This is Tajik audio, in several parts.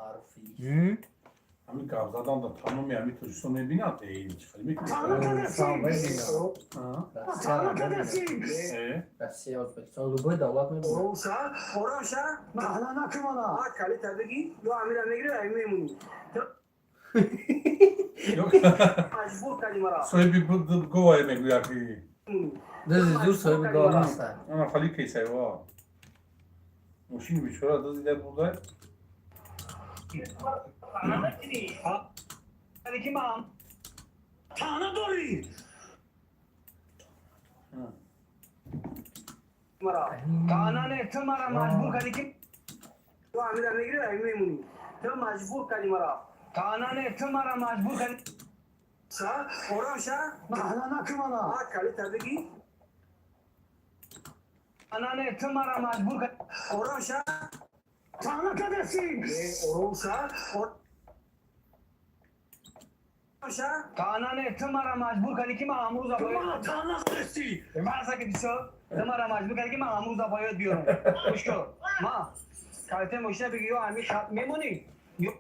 Маъруфи. Ҳамин гап задан дар тамоми ҳамин Тоҷикистон мебинад, чӣ хеле мекунад? Россия Э? Россия, Ӯзбекистон, любой давлат мебинад. Ором ша, ором ша. Таҳна накунмана. А калита бигӣ, ё амира мегирӣ, ай мемонӣ. Маҷбур кардӣ мара. Соҳиби говае мегӯяд ки Дӯзи зур соҳиби гов ҳаста. Ана хали кейсайва. Мошини бечора дазида бурда. Ки ман Таҳна дорӣ. мара. Таъна не, ту мара маҷбур кардӣ ки ё амира мегирӣ, ай мемонӣ. Ту маҷбур кардӣ мара. Таъна не, ту мара маҷбур кардӣ. Ша, ором ша. Таҳна накунмана. А калита бигӣ. Таъна не, ту мара маҷбур кардӣ. Ором ша. Таҳна кардасӣ. Ором ша. Ором ша. Таъна не, ту мара маҷбур кардӣ ки ман амрӯза Ту бояд мана таҳна кардасӣ. Маса ки бисёр, ту мара маҷбур кардӣ ки ман амрӯза бояд биёрам. Гӯш кун. Ма калите мошина бигӣ, ё ҳамин хат мемонӣ, ё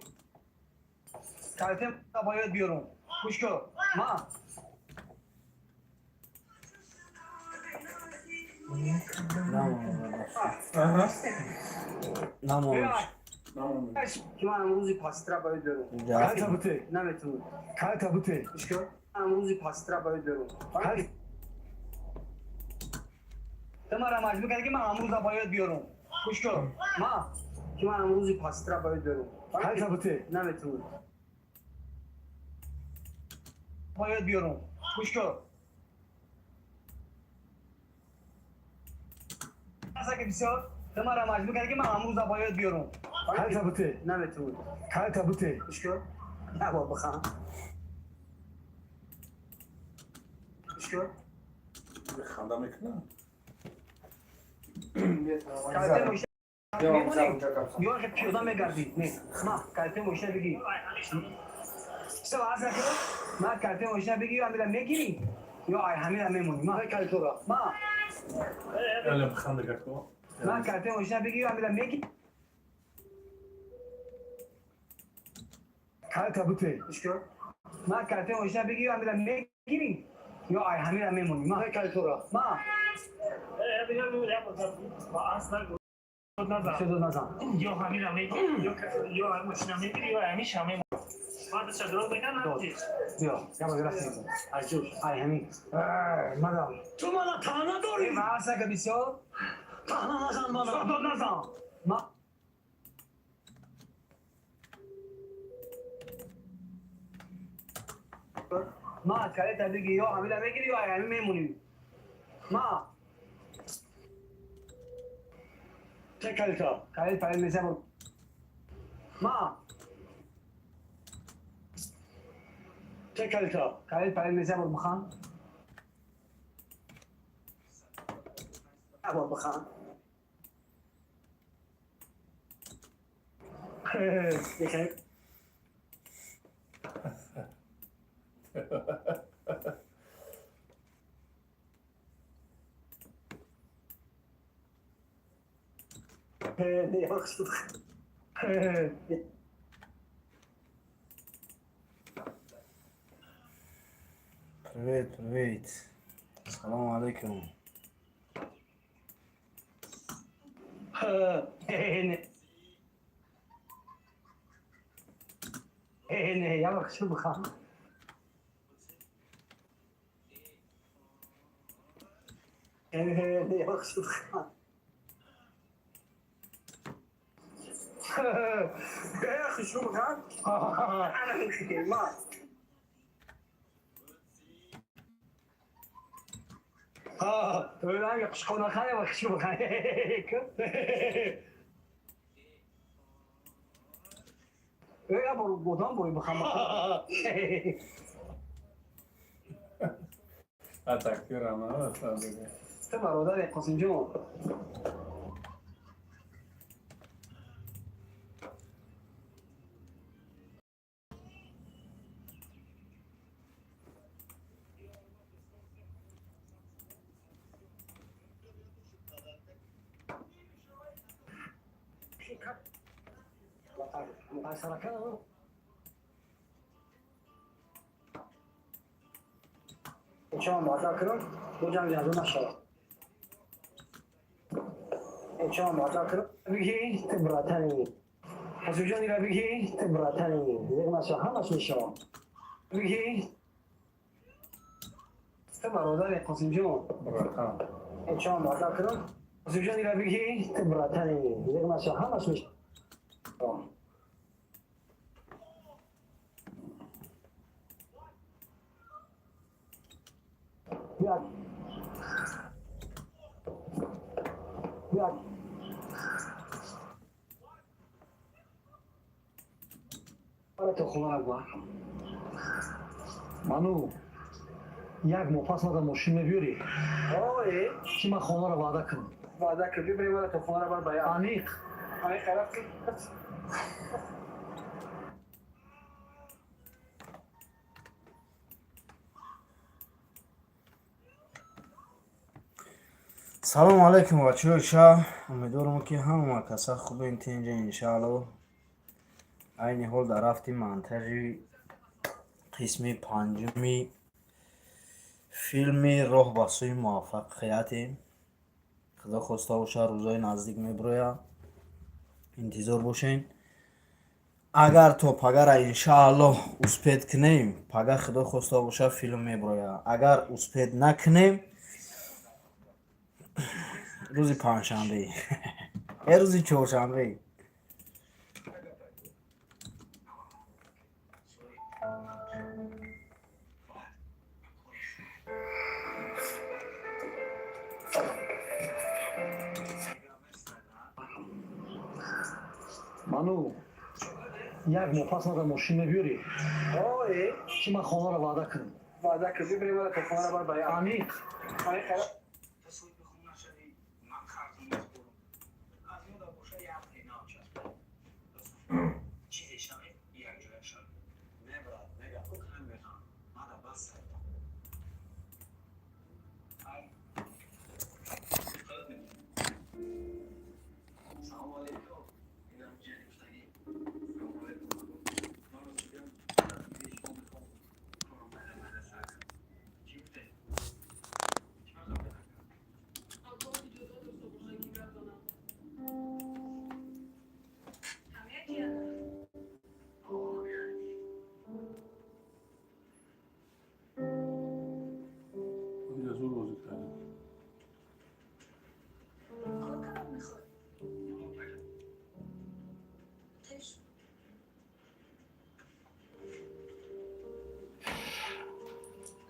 калите бояд биёрам. Гӯш кун. Ма Аҳа. Намонаш. Намон. Ки ман амрӯзи пастра бояд биёрам. Калита бите. Наметавонам. Калита бите. Гӯш кун. Амрӯзи пастра бояд биёрам. Ту мара маҷбур кардӣ ки ман амрӯза бояд биёрам. Гӯш кун. Ма ки ман амрӯзи пастра бояд биёрам. Калита бите. Наметавонам. Бояд биёрам. Гӯш кун. Маса ки бисёр, ту мара маҷбур кардӣ ки ман амрӯза бояд биёрам. Калита бите. Наметавонам. Калита бите. Гӯш кун. Як бор бихан. Гӯш кун. Ханда мекунад. Калите мошина мемонӣ, ё ки пиёда мегардӣ? Не, ма калите мошина бигӣ. Всё, аз накун. Ма калите мошина бигӣ, ё ҳамира мегирӣ, ё ай ҳамира мемонӣ. Ма Калитора. ма Еле биханда гако. ма калите мошина бигӣ, ё ҳамира мегирӣ. Калита бите. Гӯш кун. Ма калите мошина бигӣ, ё ҳамира мегирӣ, ё ай ҳамира мемонӣ. Ма Калитора. ма шуду назан. Ё ҳамира мегирӣ, ё мошина мегирӣ, ё ҳамиша мемонӣ. Баъдаш дурӯғ мекунад, нафтиш. Биё, я бор рафтем. Аз ҷӯш, ай ҳамин. Мадам. Ту мана таҳна дорӣ. Маса ки бисёр, Таҳна назан мана. шуду назан. Ма ма калита бигӣ, ё ҳамира мегирӣ, ё ай ҳамин мемонӣ. Ма Те калита. калит парит меса бор. Ма Те калита. калит парит меса бор бихан. Як бор бихан. Яке Не, Привет, привет. Салому алейкум. Не. Не, я бахшу бихам. Не, я бахшу бихам. Хушу бихам. Ма. Қушқонахан бахшу бихам. Я бор бодам бори бихам. Атакирам, а? Ту бародари Қосимҷон. Қайсарака. Чон ваъда кунам, бо ҷанг ҷанҷол нашавад. Чон ваъда кунам, бигӣ ту братани. Қосимҷон ира бигӣ ту братани. Зиқ наша, ҳамаш мешавад. Бигӣ ту бародари Қосимҷон. Братан. Чон ваъда кунам, Қосимҷон ира бигӣ ту братани. Зиқ наша, ҳамаш мешавад. Бия. Бия. Ара то хона ба. Ману як моҳ пас мада мошин мебиёрӣ, Ой, ки ман хонаро ваъда кунам. Ваъда кун, бибри мара то хона бар бая. Аниқ. Ай хараф. Салому алайкум, бачаҳои шаҳр. Умедворам, ки ҳама каса хубен, тинҷа, иншаалло. Айни ҳол дар рафти монтажи қисми панҷуми филми «Роҳ ба сӯи муваффақиятем». Худо хоста бошад, рӯзҳои наздик мебирояд, интизор бошед. Агар то пагара, иншааллоҳ, успеть кунем, пага, худо хоста бошад, филм мебирояд. Агар успеть накунем, рӯзи панҷшанбе е рӯзи чоршанбе. Ману як моҳ пас мада мошин мебиёрӣ, Ой, ки ман хонаро ваъда кунам. Ваъда кун, бибри мара то хона бар бая. Аниқ. Ай хараф. Ту соҳиби хона шавӣ, ман қарзу меспорам. Аз ёда боша, як нав часпа. Чизе шавем, якҷоя шавем. Не, брат, мега, мегам. Мада бас. Ай. Салом алейкум. Инам ҷани гуфтагӣ. Салом алейкум. Ман рӯз дидам, шумо мехоҳам корро майда майда сар кунам. Чӣ гуфте? Чӣ маза мекунад? Аллоҳ иҷоза дошта бошад, ки гап занам. Ҳамия кияна? Оҳ, Инҷа зур бозӣ кардем. Кор кардам мехоҳӣ? Теш.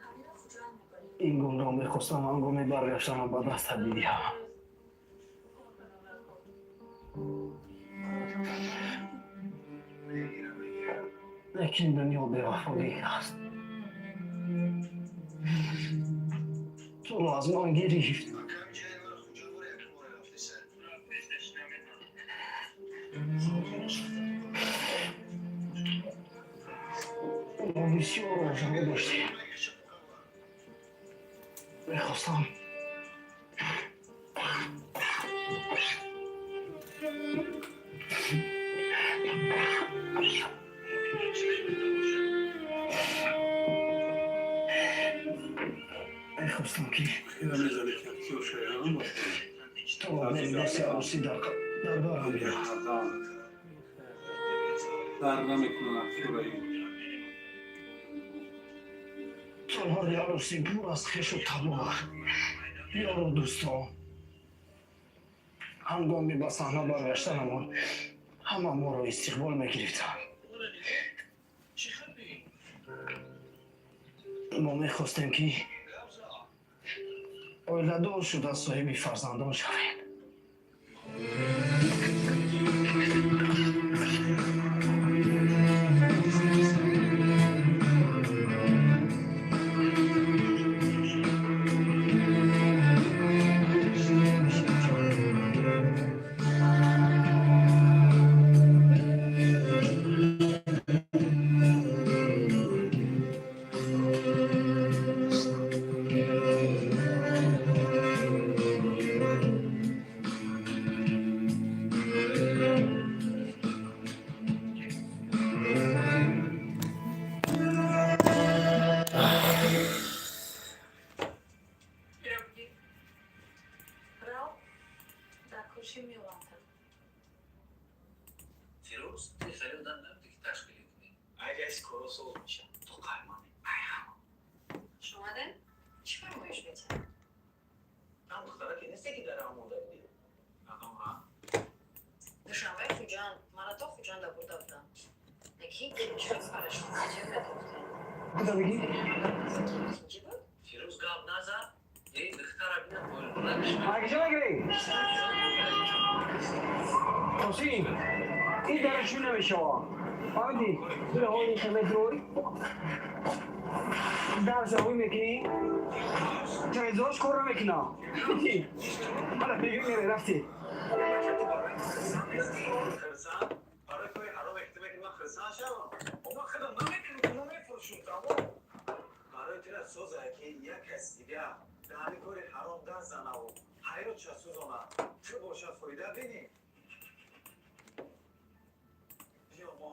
Ҳамира Хуҷанд мебарӣ. Ин гулро мехостам ҳангоми баргаштанам ба дастат бидиҳам. Кор кардам дар кор. Мегирам, мегирам. Лекин дунё бевафогӣ аст, туро аз ман гирифт. Акам ҷани мара Хуҷанд бора якум бора рафтиса. Намедонам. Мо бисёр орзуҳо доштем. Мехостам ки Хеле мезанӣ, ки актёр шаян бошад. туро бе либоси арӯсӣ дар барам бинам. Дар намекунад актёраи. Толори арӯсӣ пур аз хешу табор, ёру дӯстон. Ҳангоми ба саҳна баргаштанамон ҳама моро истиқбол мегирифтанд. Мо мехостем, ки оиладор шуда, соҳиби фарзандон шавем. Фирӯз, ти хеле одам набудӣ, ки ташкилӣ кунӣ. Ай раиси коро соз меша. Ту қаймани. Ай ҳама. Шумода чӣ фармоиш метиҳад? Там духтараке несте, ки дар омода будӣ. Кадом ра? Душанбе, Хуҷанд. Мана то Хуҷанда бурда будам. Лекин чӯз барашон аҷиб медофтем. Куда бигӣ? Тинҷӣ буд? Фирӯз гап назад. Эй, духтара бина, болболакш. Ҳаргиза нагирӣ. Қосим, ин дарашӯ намешава. Фаҳмидӣ? Дура ҳоли хемедрой. Дарса ҳуй мекунӣ. Телевизорш кор намекуна. Ҳала бегӣ мере рафтӣ. Хирсан, барои кори ҳаром эҳтимол ки ман хирсан шавам. Ман худам намекунам, ман мефурӯшам, тамом. Барои тира созае, ки як кас дига дар ҳамин кори ҳаром даст занаву ҳаётша сӯзона, ту боша фоида бинӣ. Биё мо.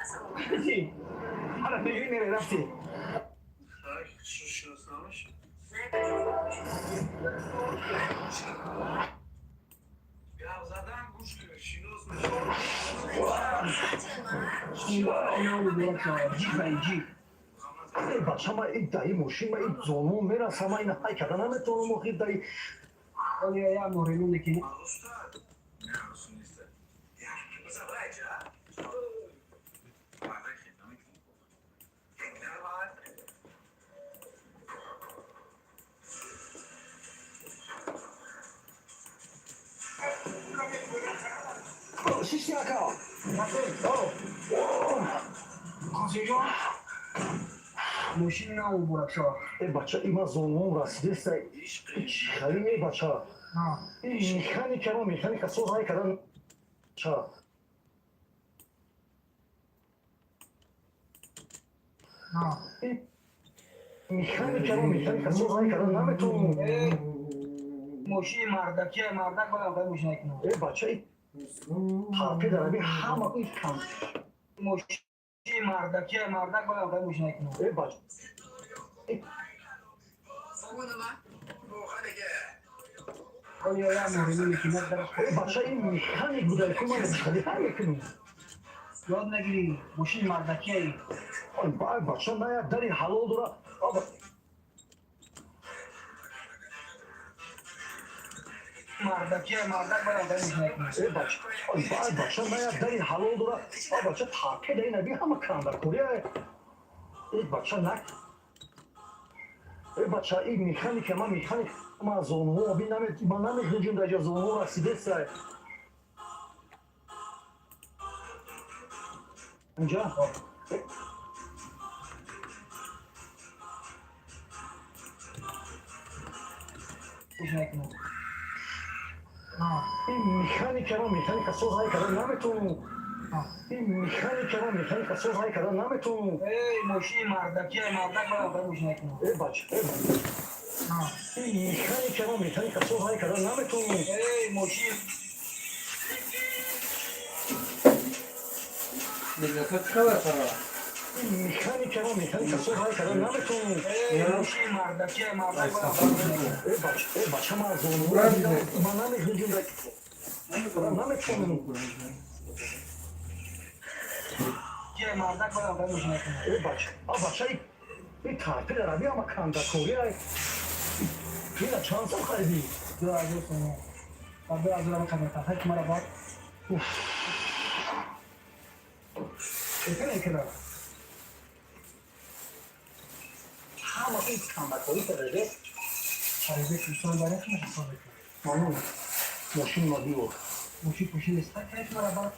Ассалому. Ҳала бегӣ мере рафтӣ. Духтараки хушрӯ шинос намешавӣ? Не, каҷо фармоиш метиҳад? Гап задан гӯш кун, шинос мешавӣ. Ҷип ҷип. Э, бача, ма и даи мошин, ма и зону мерасам, ма ина ҳай карда наметавонам, охи даи. Оли я морину мекунӣ. Устад. Не, русу нест. Як биза вайҷа. Мардак хел намекунӣ. Давай. Шишти ака. Қосимҷон. Мошин нав муборак шава. Э, бача, и ма зонуам расидеста. Чӣ хали, э, бача? И механика, ма механика соз ҳай карда ча. И механика, ма механика соз ҳай карда наметавонам. Мошини мардакия, мардак бодам дай мошин накунам. Э, бача, и ҳарфи дараби ҳама и кам. Мошини мардакия, мардак бодам дай мошин накунам. Э, бача. Фогунова. Оли я морину мекунӣ. Э, бача, ин механик буда, ку ман хали ҳай мекунам. Ёд нагирӣ, мошини мардакияи. Ой, бача, на як дари ҳалол дора. Аба, Мардакия, мардак бодам дай мошин накунам. Э, бача, ой, бача, на як дари ҳалол дора. А, бача, тарпе даи наби ҳама кандакория. Э, бача, на. Э, бача, и механика, ма механик, ма зонуҳо би наме, ма намехӯҷим дар ҷо зонуҳо расидеста. Инҷа? Мошин накунам. Ин механика, ма механика соз ҳай карда наметавонам. Ин механика, ма механика соз ҳай карда наметавонам. Эй, мошини мардакия, мардак бодам дай мошин накунам. Э, бача, э, ин механика, ма механика соз ҳай карда наметавонам. Эй, мошин. Бегака чӣ хабар шава? Ин механика, ма механика соз ҳай карда наметавонам. Эй, мошини мардакия, мардак бодам дай мошин накунам. Э, бача, э, бача, ма зонуҳо ма намехӯҷим дар наметавонам. Мардак бодам дай мошин накунам. Э, бача, а, бача, и тарпе дараби ҳама кандакория. Ина чанд сом харидӣ? 2000 сомон. Ба 2000 ам қадар тафак мара бад. Экара экара. Ҳама ин кандакорӣ кардаде. Хариде кристал баре хма ҳисоб мекунам. Ману мошин ма биёр. Мошин пуши нест. Кайф мара бад.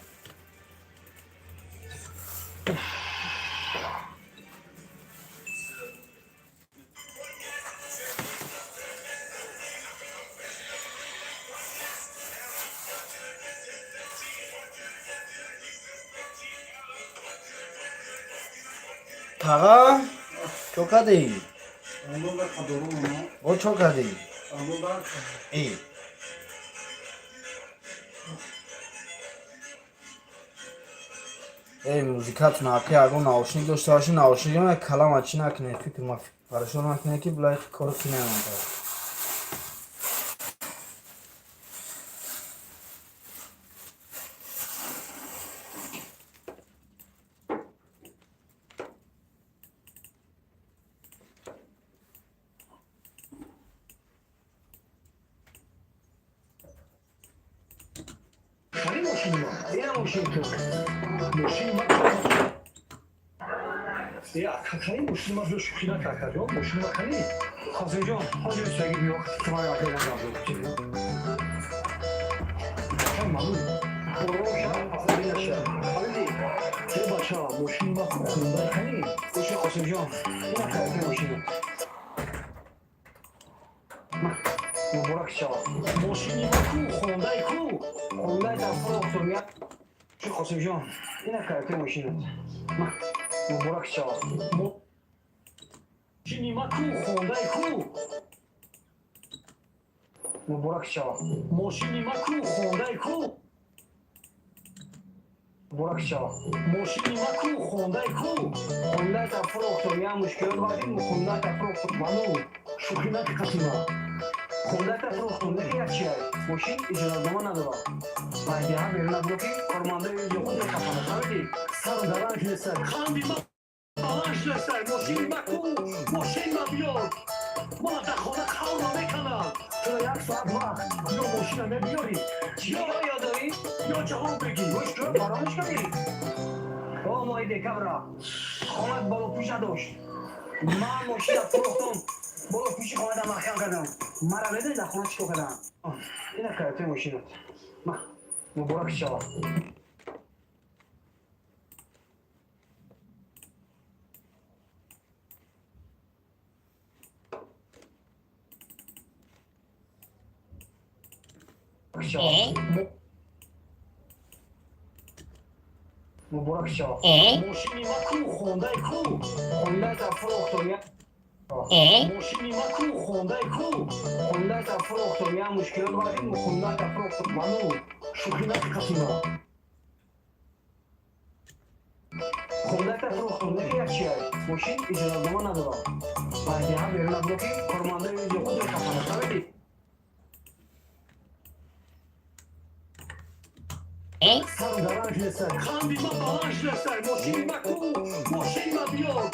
Таға, чо кардӣ? Андон дар қадорум мо. Бо чо кардӣ? Андон дар. Э. Эй, музикатон ҳаққи ягон наушник дошта бошӣ, наушник калама чӣ накунед, фикр ма парешон накунед, ки билай кори кинаямада. Кани мошини ма? Ина мошини ту. Мошини ма. Е, кани мошини ма, биё, шӯхӣ накар, ҷон, мошини ма кани? Қосимҷон, ҳозир саги биё, тумай акайдан гап. Маълум. Ором шав, асабӣ нашав. Фаҳмидӣ? Е, бача, мошини ма ку, хундай кани? Гӯш кун, Қосимҷон, ина калити мошина. Ма, муборак шавад. Мошини ма ку, хундай ку? Хундай та фурӯхтум я. Чӣ, Қосимҷон, ина калити мошинат. Ма, муборак шавад. Мошини ма ку, хундай ку? Муборак шавад. Мошини ма ку, хундай ку? Муборак шавад. Мошини ма ку, хундай ку? Хундай та фурӯхтум я, мушкилот бардим, хундай та фурӯхтум. Ману шӯхӣ наки қасима. Хундай та фурӯхтум, не як чия. Мошин иҷозатнома надорад. Баъдиҳа берун набуро, ки кормандои ёхуд мехафанад. Фаҳмидӣ? Сарам даранҷ нестай, қанди ма баланҷ нестай. Мошини ма ку? Мошин ма биёр, мана дар хона қавла меканад. Туро як соат вақт. Ё мошина мебиёрӣ, Чиро ёд дорӣ? ё ҷавоб бигӣ. Гӯш кун, фаромӯш кардӣ? О, моҳи декабра хонат болопӯша дошт. Ман мошина фурӯхтум, болопӯши хонада маҳкам кардам. Мара медонӣ, дар хона чӣ кор кардам? Ина калити мошинат. Ма, муборак шавад. Шавад. Муборак шавад. Мошини ма ку, хундай ку? Хундай та фурӯхтум я. Мошини ма ку, хундай ку? Хундай та фурӯхтум я, мушкилот бардим, хундай та фурӯхтум. Ману шӯхӣ наки қасима. Хундай та фурӯхтум, не як чия. Мошин иҷозатнома надорад. Баъдиҳа берун набуро, ки кормандои ёхуд мехафанад. Фаҳмидӣ? Сарам даранҷ нестай, қанди ма баланҷ нестай. Мошини ма ку? Мошин ма биёр.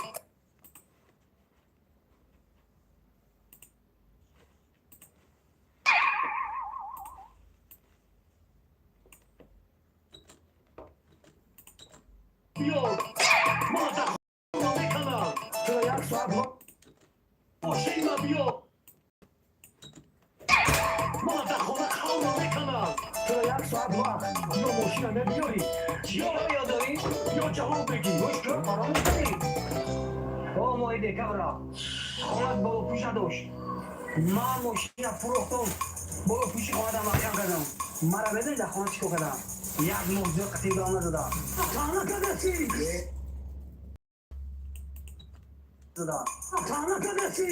Биёр, мана дар хона меканад. Туро як соат вақт. Мошин ма биёр, мана дар хона қавла меканад. Туро як соат вақт. Ё мошина мебиёрӣ, Чиро ёд дорӣ? ё ҷавоб бигӣ. Гӯш кун, фаромӯш кардӣ? О, моҳи декабра хонат болопӯша дошт. Ман мошина фурӯхтум, болопӯши хонада маҳкам кардам. Мара медонӣ, дар хона чӣ кор кардам? Як моҳ зиёд қатиб гав назада. Таъна кардасӣ. Зада. Таъна кардасӣ.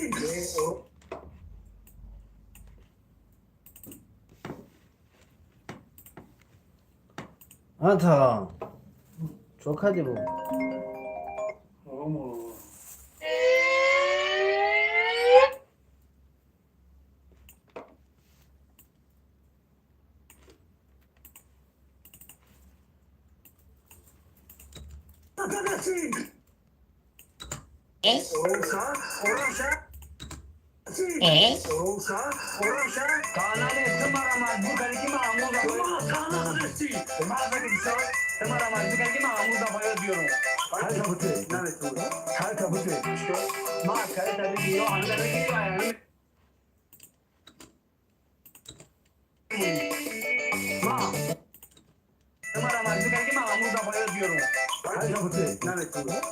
Ата. Чо кардӣ бо? Ором, ором. Кардасӣ. Ором шав, ором шав. Ором шав, ором шав. Таъна не, ту мара маҷбур кардӣ, ки ман ҳамон Мана таъна кардасӣ. Мара бигӣ, ту мара маҷбур кардӣ, ки ман ҳамон ба ёд биёрам. Калита бите. Наметавонам. Калита бите. Ма калита бигӣ, ё ҳамида бигӣ, ё ҳамин. Ма ту мара маҷбур кардӣ, ки ман ҳамон ба ёд биёрам. Калита бите. Наметавонам.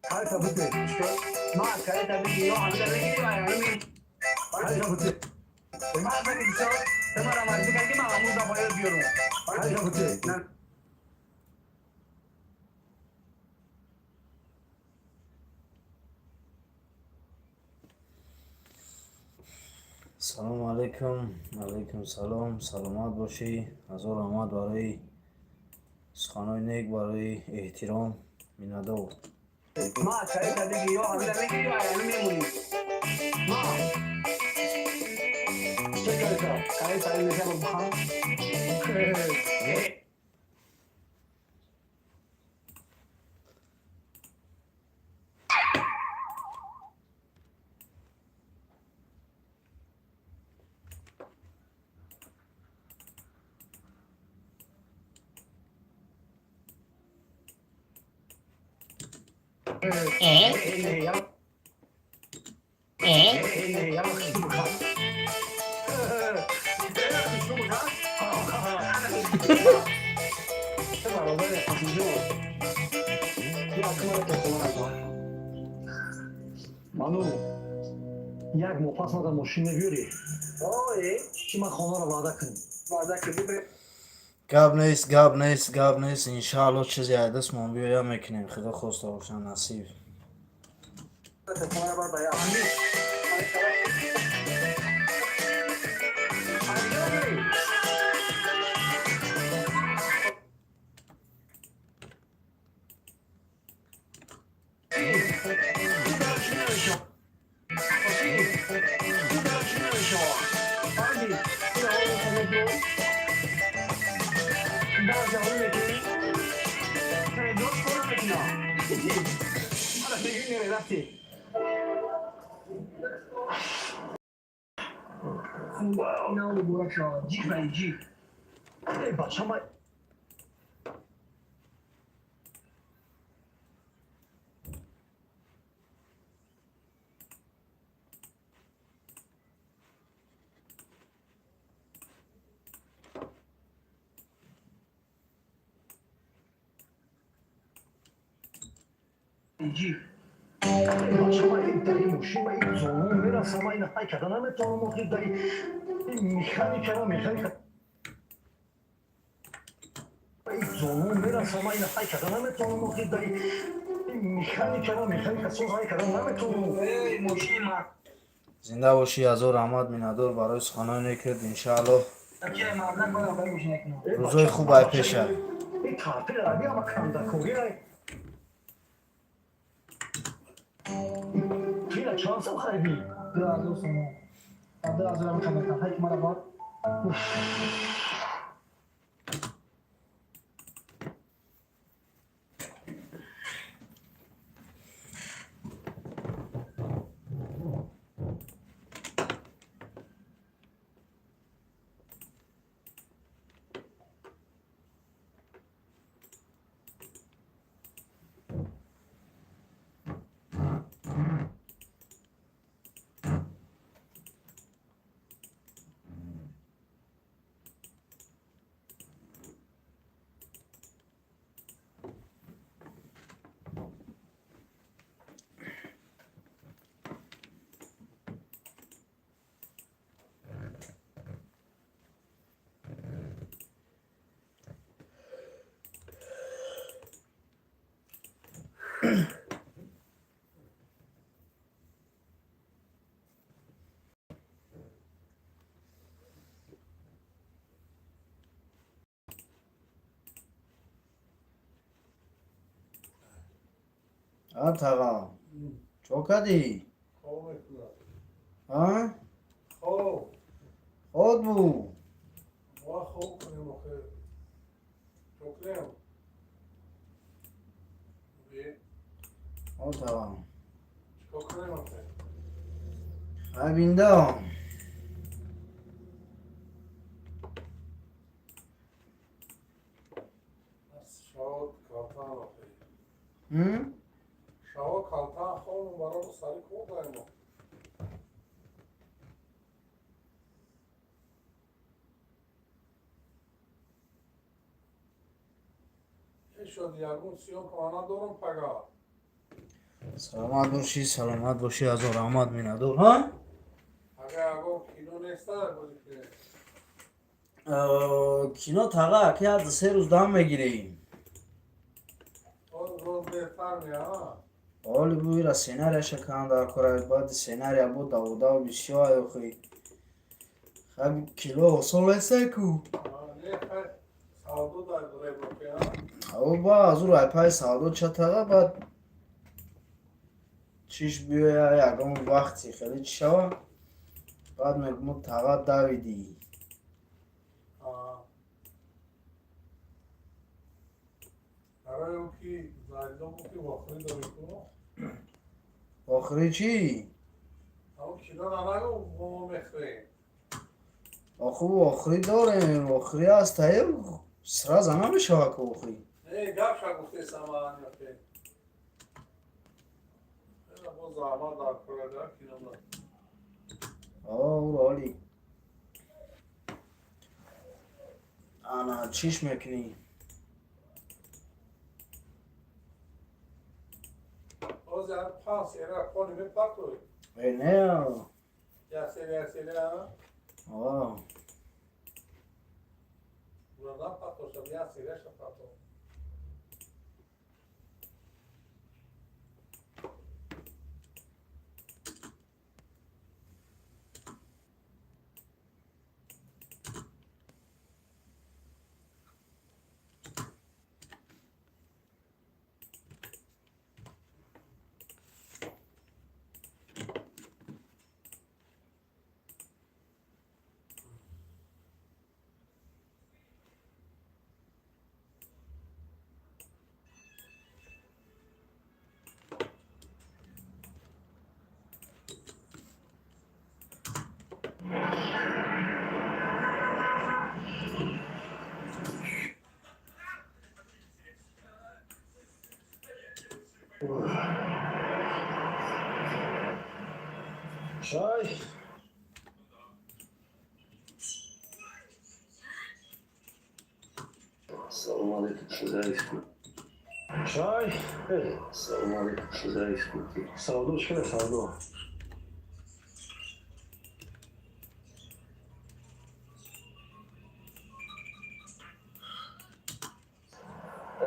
Калита бите. Ма калита бигӣ, ё ҳамида бигӣ, ё ҳамин. Калита бите. Мара бигӣ, ту мара маҷбур кардӣ, ки ман ҳамон ба ёд биёрам. Калита бите. Салому алайкум. Алайкум салом. Саломат бошӣ. Ҳазор раҳмат барои суханҳои нек, барои эҳтиром. Миннатдор. Ма калита бигӣ, ё ҳамида бигӣ, ё ҳамин мемонӣ. Ма Чӣ калита? Калита ин мешава бухан. Ману, як моҳ пас мада мошин мебиёрӣ, ки ман хонаро ваъда кунем. Гап нест, гап нест, гап нест. Иншаалло, чизе аз дастмон биёя, мекунем, худо хоста боша, насиб. Бача, ма бача, ма дар ин мошин ма ин зону мерасам, ма ина ҳай карда наметавонам. Охир дар ин механика, ма механика ин зону мерасам, ма ина ҳай карда наметавонам. Охир дар ин механика, ма механика соз ҳай карда наметавонам. Зинда бошӣ, ҳазор раҳмат, миннатдор барои суханоне кард. Иншаалло, рӯзои хуб ай пеша. Ин таътил раби ама кандакорӣ рай. Ина чанд сом харидӣ? 2000 сомон. 2000 ам камекам. Ҳай ки мара бад. А, тағо, чо кардӣ? Хоб мекунад. А? Хоб. Ход бу. Мо хоб кунем охир. Чо кунем? Бе, О, тағо. чикор кунем охир? Ай, биндам. Шаво калтан охир. М? Шаво калтан хобм барои сари кор даемо. Чӣ шуд, ягон съёмка ман надорам пага? Саломат бошӣ, саломат бошӣ, ҳазор раҳмат, миннатдор. Ҳа? Пага ягон кино неста бозӣ кунем? Кино, таға, ки аз 3 рӯз дам мегирем. Рӯз беҳтар меа. Оли буира сценарияша кан дар кора, баъди сценария бо давудав бисёр охи. Хай, кило осон нестай ку. Не, хай, савдо дар ребоке. О, ба азур айпай савдо ча, таға, баъд чиш биёя, ягон вақти хеле чӣ шава, баъд мегӯмо, таға, давидӣ. Барои ӯ ки заридо гуфт, ки вохӯрӣ дорӣ ку. Охири чӣ? Ҳамон кино нанагу, мо мехӯрем. Оху, охирӣ дорем, охирӣ аст, аю сразу намешава ку охирӣ. Не, гапша гуфтесам ман охе. Заҳмат дар кора кинода. О, оли ана чиш мекунӣ? Ҳозир панҷ сера кони мепартои. Э, не. Як сера, як сера. О. Бурадан партошад, як сераша парто. Чай. Салом алейкум, шузаиску. Чай. Салом алейкум, шузаиску. Савдо чӣ кара, савдо?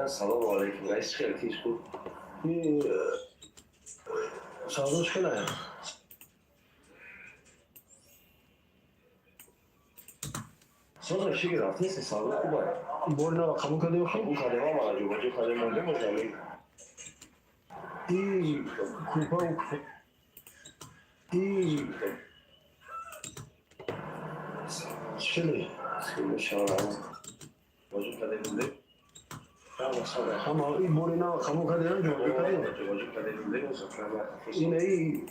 Салому алейкум, раис, чӣ хел, тинч, хуб? Савдо чӣ кара? Соза, чӣ рафтеси, савдо хубай. Бори нава қабул кардем? Қабул кардем, ама ҷобаҷо кардем, мондем озами. И купа и чили. Ҷобаҷо кардем, мондем. Ама и бори нава қабул кардем, ҷобаҷо кардем. Ҷобаҷо кардем, мондем. Ина и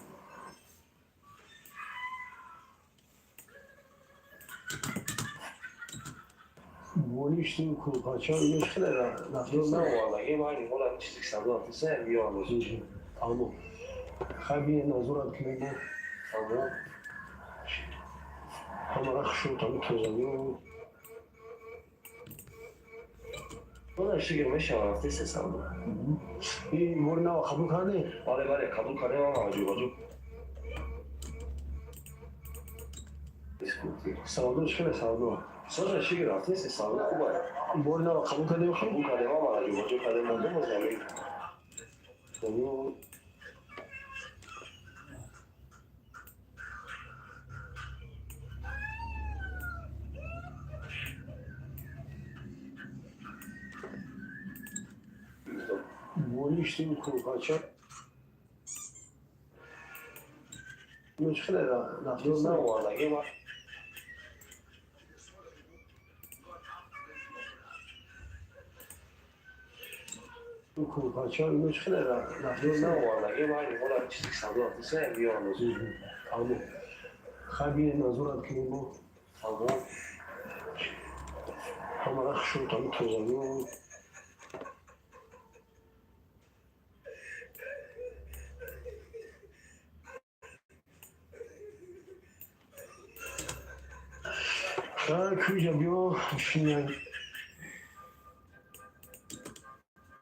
болишту курпача ино чӣ қадар рафтест? Навардаги майли ҳола чизи савдо рафтеса биёрам. Тамом, хай, бия, назорат кунем. Тамом. Ҳамара хушрӯ, тами тозагиро. Ҳола шукр, мешава, рафтеса савдо. И бори нава қабул кардем? Бале, бале, қабул кардем, ама ҷобаҷо. Савдо чӣ қадар, савдо? Соза, шукр, рафтеси, савдо хубай. Бори нава қабул кардем? Қабул кардем, ама ҷобаҷо кардем, мондем озами. Тамом. Болишту курпача ино чӣ қадар рафтест? Навардаги Курпача ино чӣ қадар рафтест? Навардаги майли ҳола чизи савдо рафтеса биёрам. Тамом, хай, бия, назорат кунем. Тамом. Ҳамара хушрӯ, тами тозагиро. Хай, куҷа биё, шинак.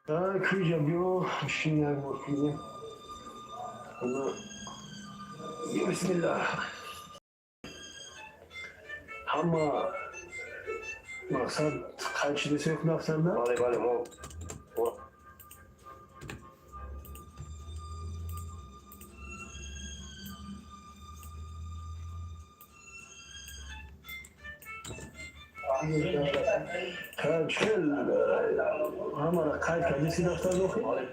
Хай, куҷа биё, шинак мокунем. Ана, бисмиллаҳ. Ҳама мақсад қайд шуда нафтанда? Бале, бале, мо Чхел ҳамара қайд кардеси дафтар дохил? Бале.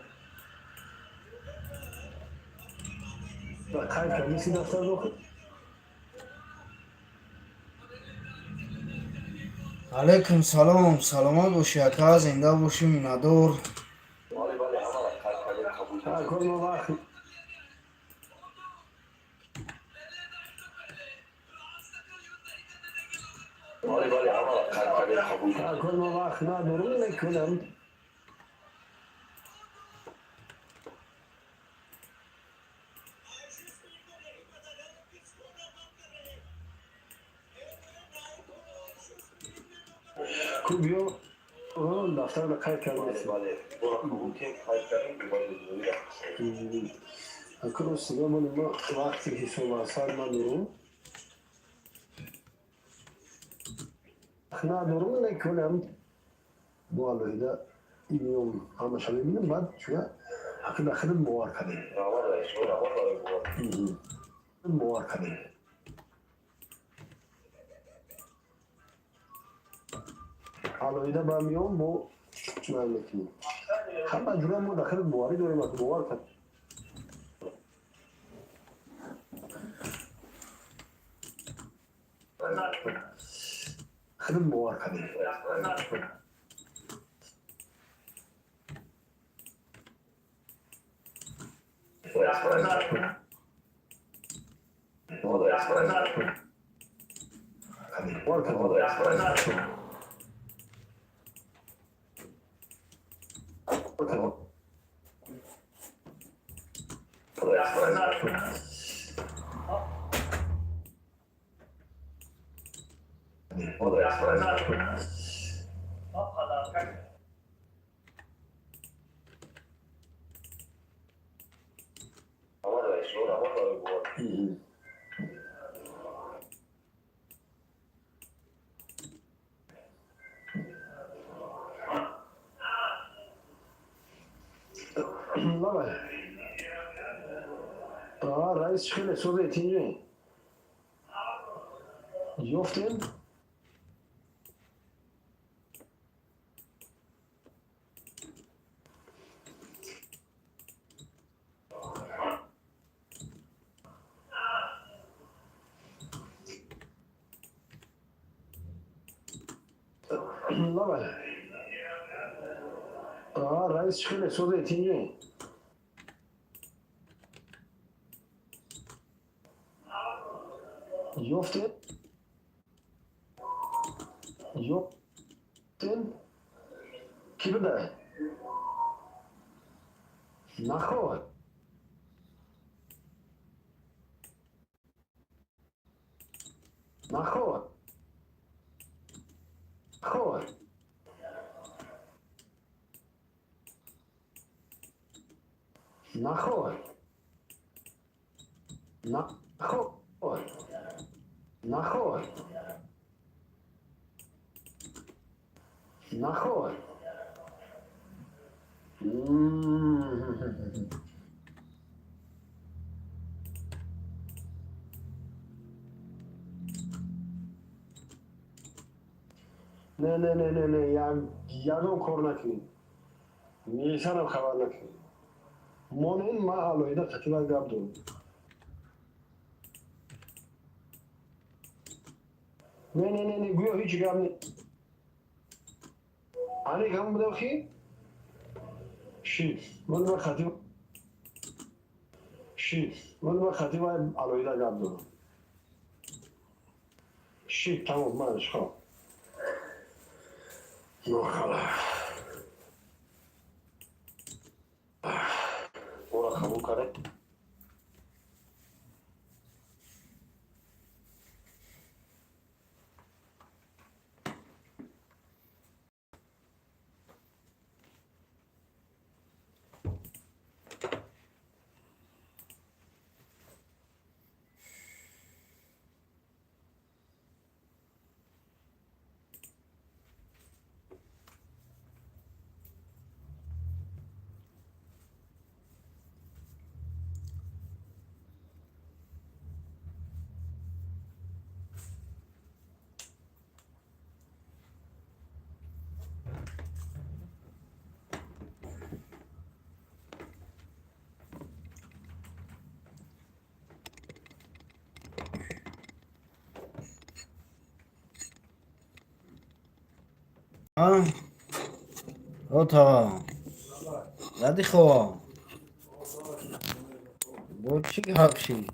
Қайд кардеси дафтар дохил? Алайкум салом, саломат бошӣ, ака, зинда бошӣ, миннатдор. Бале, бале, ҳамара қайд кардем, қабул кардем. Кор мо вақт Бале, бале, ҳамара қайд кардем, қабул кардем. Кор мо вақт надорум, мекунам. Ку биё, дафтарро қайд кардем. Акрос сига ма вақти ҳисоб асар надорум. Надорум, лекин ҳам бо алоҳида имиём ҳамаша мебинем, баъд чуя ҳақида худат бовар кардем. Бовар кардем. Алоҳида ба миён бо чунай мекунем. Ҳама ҷура мо дар худат боварӣ дорем, бовар кардем. Худат бовар кардем. Бовар кардем. Давай. Раис, хеле созе тинҷе. Ёфтем? Давай. Раис, хеле созе тинҷе. Ёфтем? Ёфтем? Кӣ буда? Наход. Наход. Ход. Наход. Наход. Наход. Наход. Не, не, не, не, не, ягон кор накунед. Милисарам хабар накунед. Монен, ман алоҳида қатиба гап дорам. Не, не, не, не, гӯё ҳеҷ гап не. Ани ҳамон будам ки? Ши, ман ба қатиба ши, ман ба қатиба алоҳида гап дорам. Ши, тамом, манаш хоб. Нохала. Ора қабул кард? О, тағо, зади хо, бо чӣ гап шид?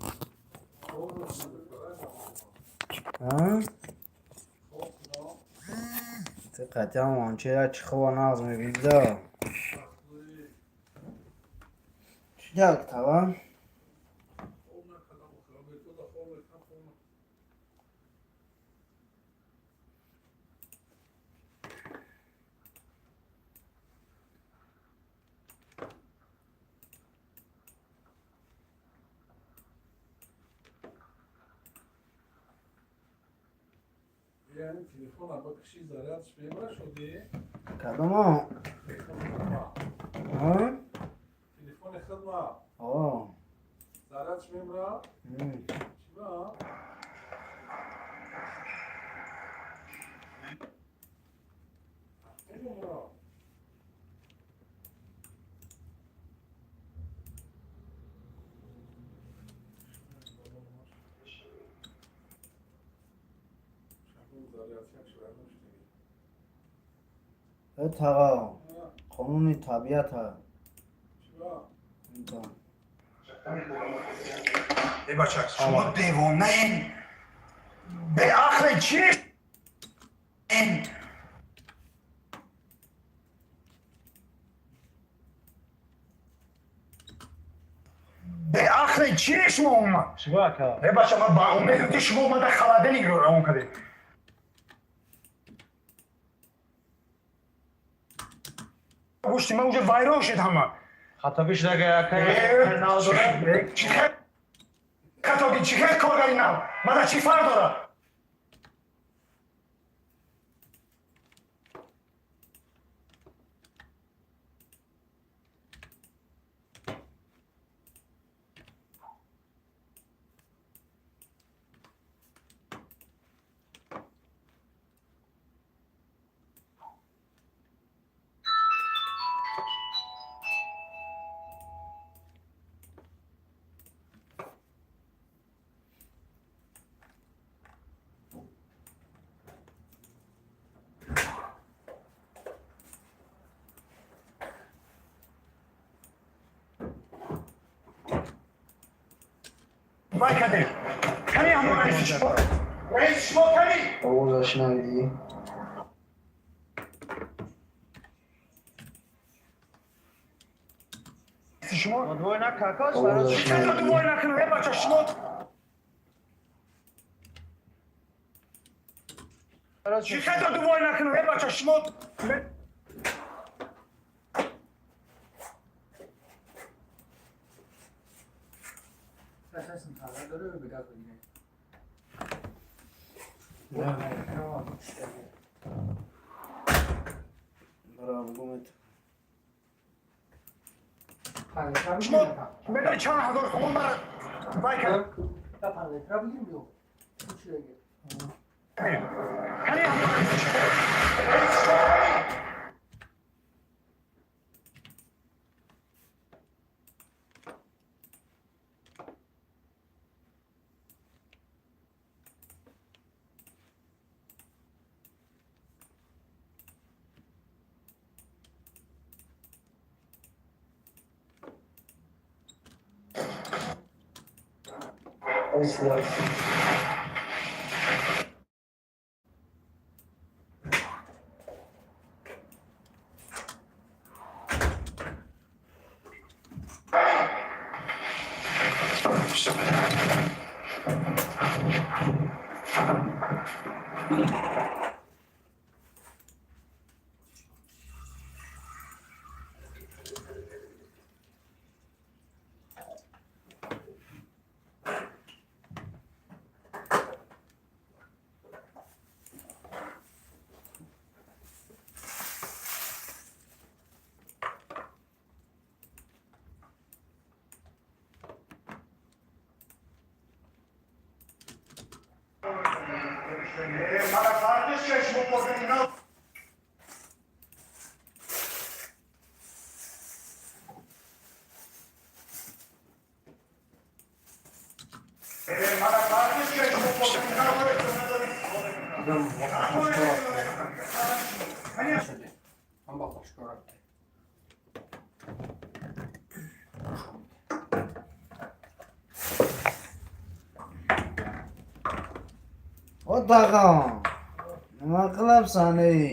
А? Ты қатъиан вончера чӣ хоба нағз мебида. Чӣ гап, тағо? Хоб накардам, бетода хоб мекунам, хоб. Яъне телефона бикуши, зарядш мебара шуди? Кадомо? Телефони хидма. А? Телефони хидма. О. Зарядш мебара? М. Чиба? Мебара. Заряд як шуд. Э, тағо, қонуни табиата. Чиба? Инта. Э, бача, шумо девонаен, беақле чи ен? Беақле чи шумо омад? Чиба, ака? Э, бача, ман ба умеди шумо омада, холодильник ро равон кардем. Гӯшти ман уже вайрон шуд ҳама. Хатогӣ шуда, ака, нав дорад. Чӣ хел хатогӣ, чӣ хел коргари нав? Мана чӣ фарқ дорад? Вай кардем, кани ҳамон раиси шумо, раиси шумо кани? Овоза шунавидӣ? Раиси шумо. Двой нака, ака. Овоза Чӣ хел шунавидӣ? дувой накунам? Э, бача, шумо чӣ хел дувой накунам? Э, бача, шумо. Бара бугумет. Шумо медони, чанд ҳазор сомон мара вай кардем? Кани ҳамон раиси шумо, раиси шумо кани? Мара фарқ нест, ки шумо коргари нав. Мара фарқ нест, ки шумо коргари нав. Ман ба бошгоҳ рафтем. О, тағо, nima qilyapsan, ey?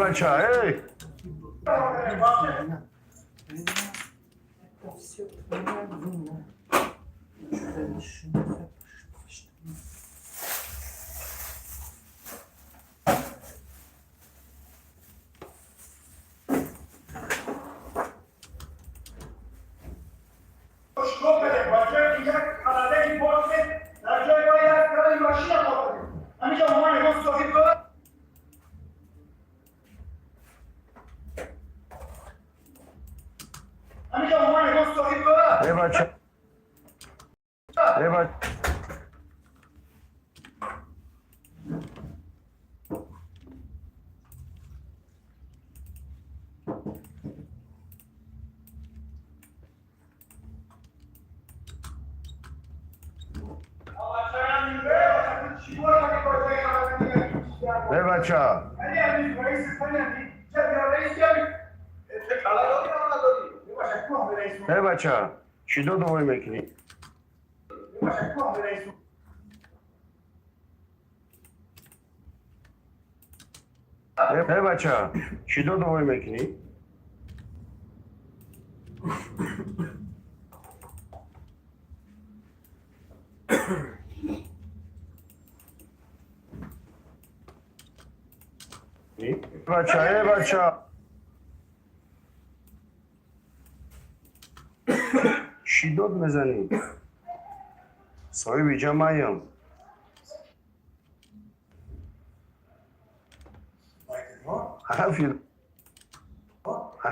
Бача, эй! Эй, бача! Эй, бача! Эй, бача! Эй, бача! Чӣ додовой мекунӣ? Эй, бача! Чӣ додовой мекунӣ? Бача, эй, бача! Чӣ дод мезанӣ? Соҳиби ҷамъаям.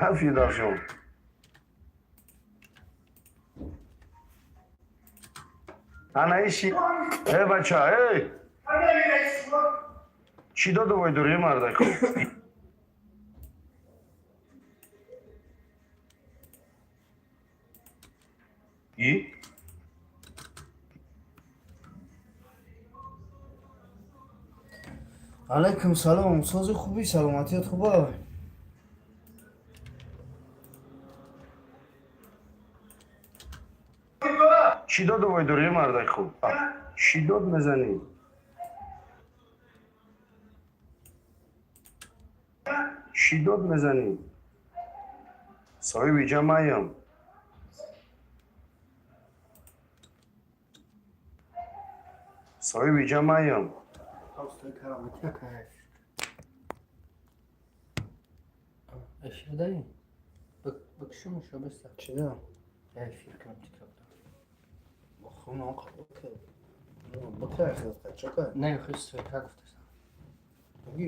Ҳафи даршон. Ана иши. Эй, бача, эй! Чӣ додовой дорӣ, мардако? И? Алайкум салом, сози, хуби, саломатият хуба? Чӣ додовой дорӣ, мардако? Чӣ дод мезанӣ? Чӣ дод мезанӣ? Соҳиби ҷамъаям. Соҳиби ҷамъаям. Эфирдаи? Бикшум шо беста. Чида? Эфир кунам тиктокда. Бикай, чакай. Не, хис света гуфтасам. Буги.